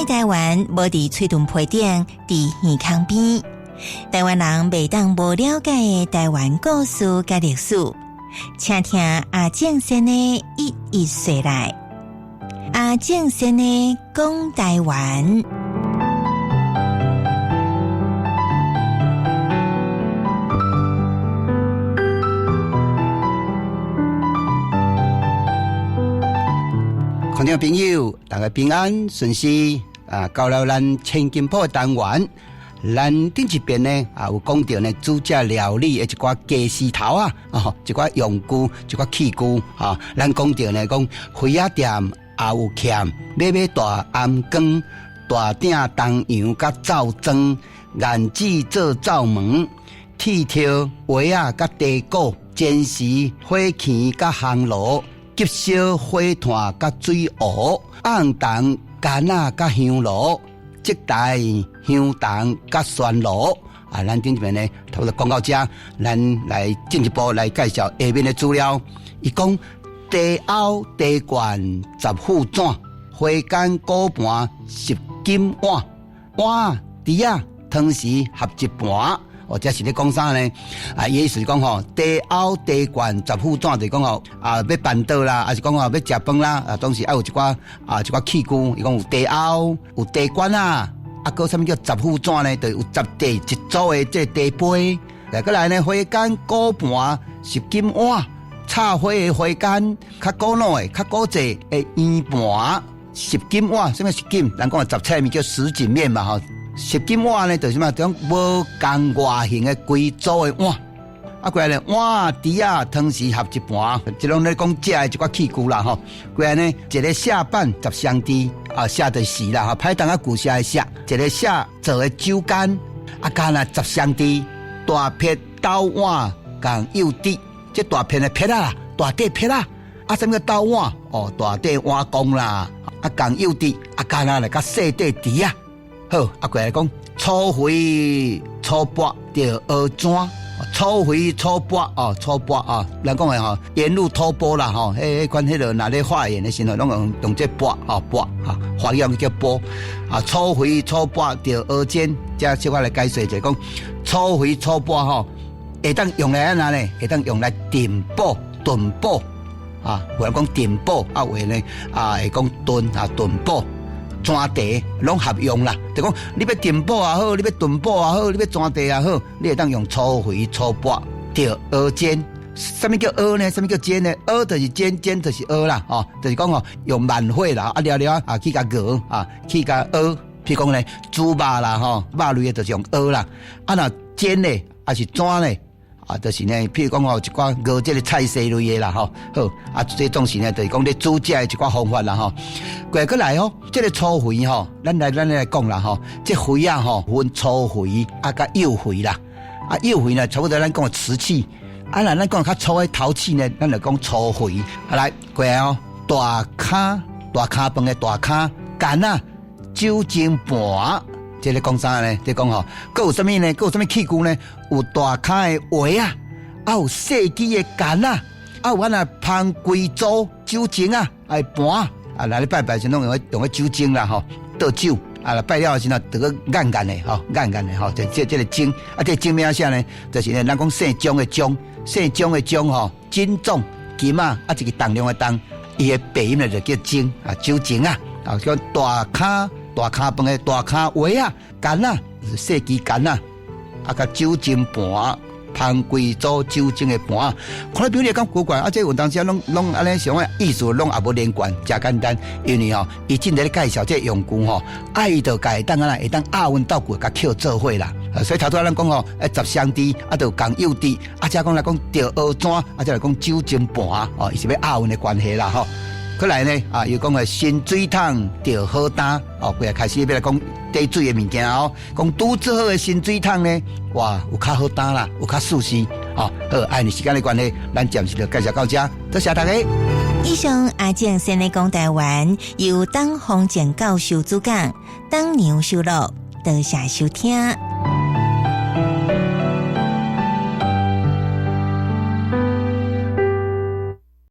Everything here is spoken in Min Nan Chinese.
愛台灣無佇喙唇皮頂，佇耳孔邊。台灣人袂當無了解的台灣故事佮歷史，請聽阿正先的一一說來。阿正先的講台灣。觀眾朋友，大家平安順遂啊！到了咱千金鋪的單元，咱頂一遍呢啊，有講著呢煮食料理的一寡家私頭啊，哦，一寡用具，一寡器具啊。咱講著呢講花仔店也有欠，買買大頷光、大鼎東洋佮灶磚、硬紙做灶門、鐵鍬、鞋仔佮地鼓、煎匙、火鉗佮烘爐。急燒火炭佮水壺，紅銅矸仔佮香爐，燭台香銅佮旋爐。啊，咱頂一遍呢，差不多講到遮，咱來進一步來介紹下面的資料。伊講茶甌茶罐十副盞，花間果盤十金碗，碗碟仔湯匙合一盤。哦，這是咧講啥呢？啊，伊意思是講吼，茶甌茶罐十副盞，就是講吼，啊，欲辦桌啦，抑是講吼欲食飯啦，啊，總是愛有一寡啊，一寡器具。伊講有茶甌，有茶罐啊，啊，閣啥物叫十副盞呢？就是有十塊一組的這個茶杯。來，閣來呢，花間果盤什錦碗，插花的花間，較古老的、較古濟的圓盤什錦碗，啥物什錦？人講的雜菜麵叫什錦麵嘛，吼。什錦碗呢，就是啥物？種無仝外形的規組的碗。啊，過來呢，碗碟仔湯匙合一盤，這攏咧講食的一寡器具啦，吼。過來呢，一个錫板十雙匙，啊，錫就是匙啦，吼，歹當仔舊寫的錫，一个錫做的酒矸，啊，敢若十雙匙，大撇斗碗仝幼稚，這大片的撇仔啦，大塊撇仔，啊，啥物叫斗碗？哦，大塊碗公啦，啊，仝幼稚，啊，敢若來較細塊匙仔。好，啊，過來講粗肥粗砵著蚵磚，粗肥粗砵哦，粗砵啊，人講的吼，沿路土坡啦吼，彼彼款彼落若咧化驗的時陣，攏用用這砵吼砵哈，華語叫砵啊，粗肥粗砵著蚵煎，這小可來解釋者講粗肥粗砵吼，會當用來按怎呢？會當用來燉補燉補啊，有人講燉補啊，有的呢啊會講燉啊燉補。磚茶攏合用啦，就講你欲燉補也好，你欲燉補也好，你欲磚茶也好，你會當用粗肥粗砵著蚵煎。啥物叫蚵呢？啥物叫煎呢？蚵就是煎，煎就是蚵啦，吼，就是講吼用慢火啦，啊了了啊去共熬啊，去共蚵。譬如講呢，豬肉啦，吼，肉類的就是用蚵啦，啊若煎呢，抑是磚呢？啊，就是呢，譬如講吼，一寡熬這个菜色類的啦，吼，好，啊，這總是呢，就是講咧煮食的一寡方法啦，吼。過過來哦，這个粗肥吼，咱來講啦，吼，這肥仔吼分粗肥啊，佮幼肥啦，啊，幼肥呢，差不多咱講的瓷器，啊，若咱講較粗的陶器呢，咱就講粗肥。啊，來過來哦，大跤大跤飯的大跤矸仔酒精盤。這咧講啥呢？這講吼，閣有啥物呢？閣有啥物器具呢？有大跤的鞋仔，啊有細支的矸仔，啊有按那芳歸組酒精啊，愛盤啊，來咧拜拜時攏用用彼酒精啦吼，倒酒啊，來拜了時陣，得閣硬硬的吼，硬硬的吼，這這這个精啊，這精名啥呢？就是呢，咱講姓鍾的鍾，姓鍾的鍾吼，金種金仔啊，一个重量的重，伊的白音呢就叫精啊，酒精啊，啊叫大跤。大跤飯的大跤鞋仔，矸仔，細支矸仔，啊，佮酒精盤，芳歸組酒精的盤，看你表你感覺古怪，啊，這有當時攏攏按呢想的意思攏也無連貫，誠簡單，因為吼，伊正佇咧介紹這用具吼，啊，伊就共會當按怎會當押韻倒句共扣做伙啦，所以頭拄仔咱講吼，十雙匙，啊，就仝幼稚，啊，這講來講著蚵磚，啊，這來講酒精盤，哦，伊是欲押韻的關係啦，吼。過來呢，啊，又講個新水桶著好擔，哦，規个開始欲來講貯水的物件哦，講拄做好的新水桶呢，哇，有較好擔啦，有較舒適，哦，好，啊，因為時間的關係，咱暫時就介紹到這，多謝大家。以上阿正先的講台灣，由董宏正教授主講，董娘收錄，多謝收聽。